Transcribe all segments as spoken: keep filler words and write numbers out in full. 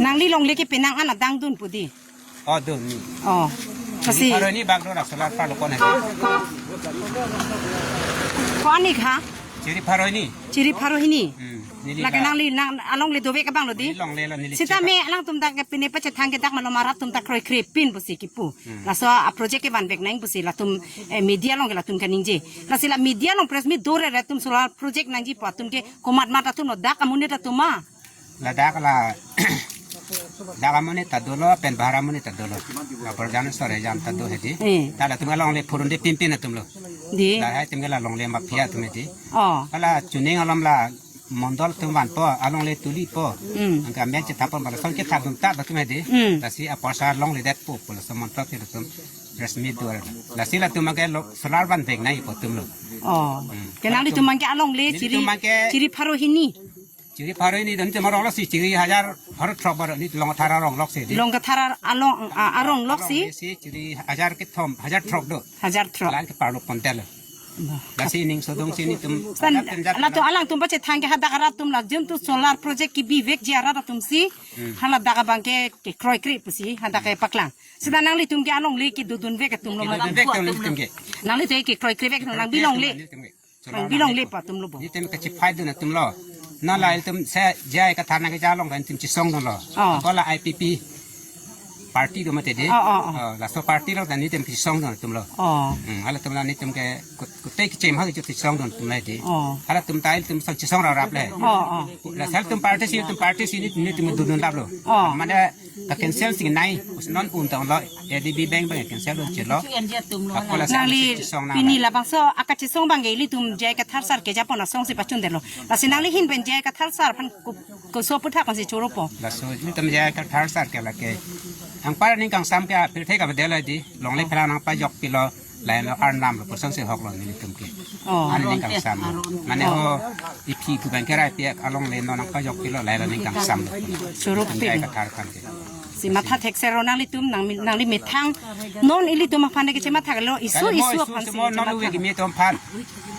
Nangli longle ke penang an adang dun pu di. Oh, dun ni. Oh. Chiri kasi pharo hini bak do la solar parlo kon hai. Ko-an ik ha? Chiri pharo hini. Chiri pharo hini. Hmm. Neli lake la nangli nang alongle dovek abang lo di. Neli longle lo, neli sita chiri. Me alangtum dak ke pine pachethang ke dak malom arat atum ta kroikre pin pusi kipu. Hmm. Laso a-project ke vanvek nang pusi latum, eh, media along ke latum kaningje. Lasi la media along press meet dore re atum solar project nangji pu atum ke komat mat atum lo, dak amonit atum ma. Ladak la, dak amonit ta dolo, pen bahar amonit ta dolo. La Borjan sore jam ta do hedi. Eh. Ta latum alongle phurun de pimpin atum lo. Di. Lahai atum ke la longle mafia atum hedi. Oh. Hala chuning alom la mondol atum vanpo, alongle tulipo. Hmm. Anke amen chethapon bala son ke thadun ta atum hedi. Hmm. Lasi aporsa longle detpo, pu laso mondol atum press meet dore. Lasi latum ke lo solar vanvek nangpo atum lo. Oh. Hmm. Ke nanglitum abang ke alongle nelitum chiri, abang ke chiri pharo hini. Chiri pharo hini dun te marong lo si chiri hajar pharo throk bar ni Longkathar arong lok si di. Longkathar along, a, arong lok si. Along si chiri hajar kethom, hajar throk do. Hajar throk. Lang ke parlo pontel. Bah. Lasi ning sodong si nelitum. San, adap pen jat latum alangtum pachethang ke hadak arat atum la jun tu solar project kebivekji arat atum si. Hmm. Hala dak abang ke, ke kroikre pusi, hadak ke paklang. Sita nanglitum ke alongle kedodun vek atum lo. Kedodun vek atum nelitum ke. Nanglitum ke kroikre vek atum nang bilongle. Nelitum ke. Nang bilongle pu atum lo bo. Nelitum ke chiphai dun atum lo. Na la ilitum se J I Kathar nangkeja along kan ilitum chisong dun lo. Oh. Ko la I P P party do mate di. Oh, oh, oh. Oh, laso party lo kan nelitum chisong dun atum lo. Oh. Hmm, halatum la nelitum ke kut-, kutai kechem ha kechem chisong dun atum lo di. Oh. Halatum ta ilitum sang chisong rap rap le. Oh, oh. Lasi halatum party si, ilitum party si nelitum, nelitum dodun rap lo. Oh. Mane ka cancel si nai, non un ta lo, A D B bank abang cancel lo chelo. Ako la nangli chisong nang pini la. Labangso akachisong abang ke ilitum J I Kathar sir kejapon asong si pachundetlo. Lasi nangli ahin pen J I Kathar sir aphan ko, koso aputhak aphan si choropo. Laso ilitum J I Kathar sir ke lake. Anpar aning kangsam ke apirthe ke bedel di, longle phelang nangpajok pilo. Lain lo arnam lo, kosonsi hok lo nelitum ke. Oh. Aning kangsam. Mane ho, oh, iphi kubang kerai piak alongle non nangpajok pilo, lain lo aning kangsam lo. Choro pin. J I Kathar aphan ke. Si matha thekser ro nanglitum, nang, nangli methang. Non ilitum aphan ke chematha lo, isu, kali mo isu isu aphan si mo non chematha. Uwe kimi atum aphan.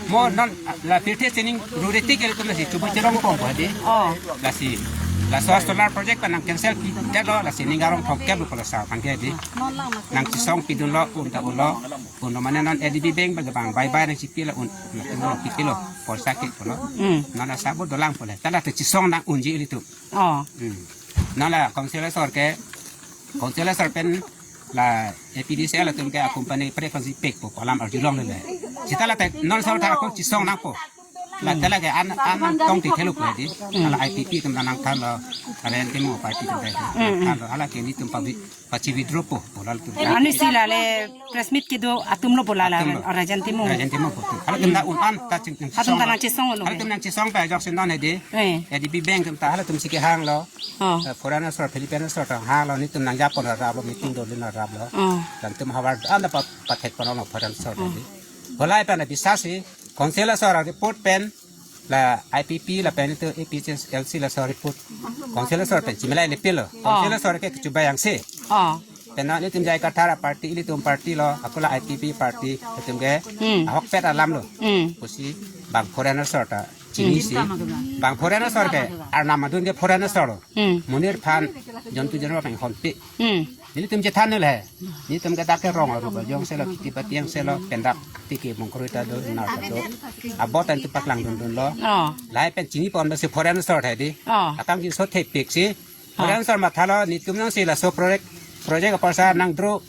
Mo non la pirthe sining ruriti ke ilitum si chubu cherong pon po di. Oh. Lasi. Laso solar project aphan nang cancel pi, det lo, lasi ning arong thongkep lo pu laso aphan ke di. Nang chisong pidun lo, un ta un lo. Puno mane non A D B bank bagi bang bye bye nangchipi lo un. Nang pipilo. Porsa ke pulo. Hmm. Non asabo dolang pule. Ta la te chisong nang unji ilitum. Oh. Hmm. Non la council asor ke, council asor pen la A P D C L atum ke company pre aphan si pekpo pu alam arjulongle. Sita la te non asor ta ako chisong nangpo. La tela ke an, an tong ti thelo ko di. Hmm. Ala I P P atum nangthan lo. Karen Timung party atum ke. Hmm, hmm. Than lo. Hala ke nelitum pa wi-, pachi withdraw po, pu lalo atum. Ani si la le press meet kedo atum lo pu lalo. Atum lo. Rajen Timung. Rajen Timung po. Halatum ta un an ta ching, ching, atum ta nangchisong lo. Halatum nangchisong pa jok si non hedi. Eh. A D B bank atum ta halatum si kehang lo. Oh. Eh, foreign asor, Philippine asor ta hang lo, nelitum nangjapon rap lo, meeting dodun rap lo. Oh. Latum havar an ta pa, pathek pon lo foreign asor hedi. Halai pen abisasi, council asor report pen, la I P P lapen itu A P H L C laso report. Council asor pen chimilai lepilo. Oh. Council asor ke kechubai angse. Oh. Pen non ilitum J I Kathar party, ilitum party lo, ako la I P P party, itum ke, hmm, ahokpet alam lo. Hmm. Pusi bang foreign asor ta chinisi. Hmm. Bang foreign asor ke, arnam adun ke foreign asor lo. Hmm. Monit aphan, jontu janwar aphan honpi. Hmm. Nelitum chethan nul he. Nelitum ke dak ke rong aru ba jong selo, kheti bati jong selo, pendak tiki mongkroi ta do, nar ta do. Abot an tu paklang dundun lo. Oh. Lahai pen chinipon ba si foreign asor hedi. Oh. Akam jinso thepik si. Oh. Foreign asor matha lo, nelitum nangsi laso project, project aporsa nangdro.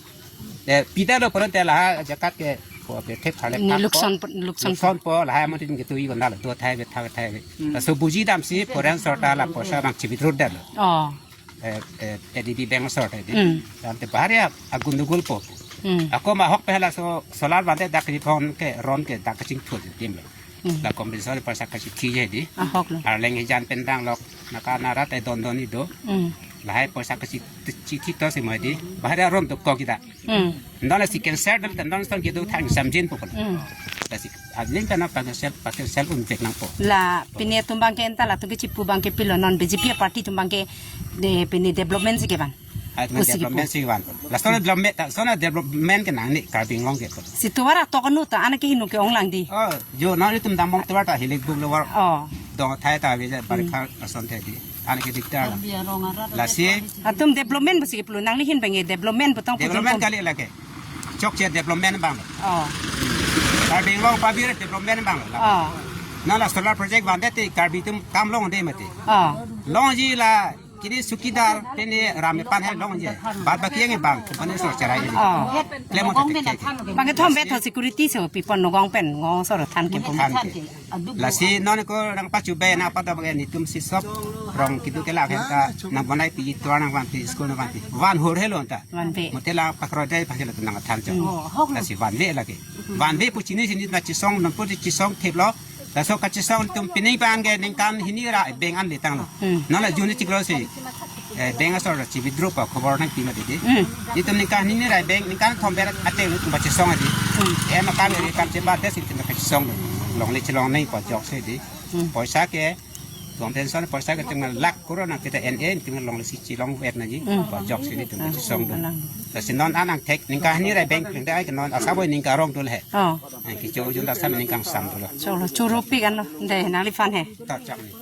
Eh, pida lo poron te laha jakat ke, po pe thep phale ni phak lukson po, po, lukson lukson po, lahai mo tin ke tui ko nalo, do thai be, thai be, thai be. Hmm. Laso buji damsi foreign asor ta la porsa nangchi withdraw det lo. Oh. Eh, eh, A D B bank asor ta di. Hmm. Ante bahari a, agundugul po. Hmm. Ako ma ahok pen laso solar bande dak ri phon ke ron ke dak kachingthur di tim lo. Hmm. La compensation porsa kachithi hedi. Ahok lo. Arleng hijan pen dang lok naka narat e don don ido. Hmm. Lahai porsa kachi, chithi to si mo di. Bahari aron to ko kita. Hmm. Non la si cancer dal dan non son kedo thang samjin po. Hmm. La si adlin kana pa cancel, pa cancel un vek nangpo. La pini atum abang ke anta latum ke chipu abang ke pilo non B J P party atum abang ke de pini development si kevan. Ai, teman pusi development kipu si van. La sona development, ta sona development ke nang ni Karbi Anglong ke. Si tovar atok anu ta anak ke hinu ke onglang di. Oh, jo, non ilitum dambong tovar ta hilik buk lo war. Oh. Dong thai ta bija, hmm, barikha ason thai di. An ke diktar. Lasi atum development pusi keplo, nangli ahin abang ke development pu tong pu development tong. Kali lake. Chokche development abang. Oh. Karbi Anglong pabir development abang. Oh. Na la solar project vandet te Karbi atum kam longde mati. Oh. Longji la kini sukidar tene ram aphan he longji. Bad baki yang abang company so cherai. Oh. Klem te te. Abang kethom vet ho security so pi pon, Nagaon pen Nagaon asor than ke pon. Than ke. Lasi non ko nangpachubai nangpadap ke netum si sop rong kedo kelak ahem ta nangbanai pi tovar nangvanpi, school nangvanpi. Van hor helo ta. Vanve. Mate la pakrodai pahelo nangthan chot. Hmm. Lasi vanve lake. Vanve pu chini chini nangchisong, non pu chisong theplo. Laso kachisong atum pining pan ke ningkan hini ra bank an letanglo. Hmm. Non la juni chiklo si. Eh, bank asor si withdraw pa khobor nangpi mati di. Hmm. Itum ningkan hini ra bank ningkan thom ber ate itum pachisong adi. Hmm. Eh, makam eri kam chebat des itum pachisong. Longle chelongnei pajok si di. Hmm. Poisa ke, tuang pension poisa ke itum lakh crore nang kita N A itum longle si chelong vet nangji. Hmm. Pajok si di itum pachisong do. Hmm. Lasi non an angthek ningkan hini ra bank peng dai ke non asa boi ningkan rong dul he. Oh. Eh, kecho ujun dasam ningkan sam dul. Cholo, choro pi kan lo. Dei, nangliphan he. Ta chak ni.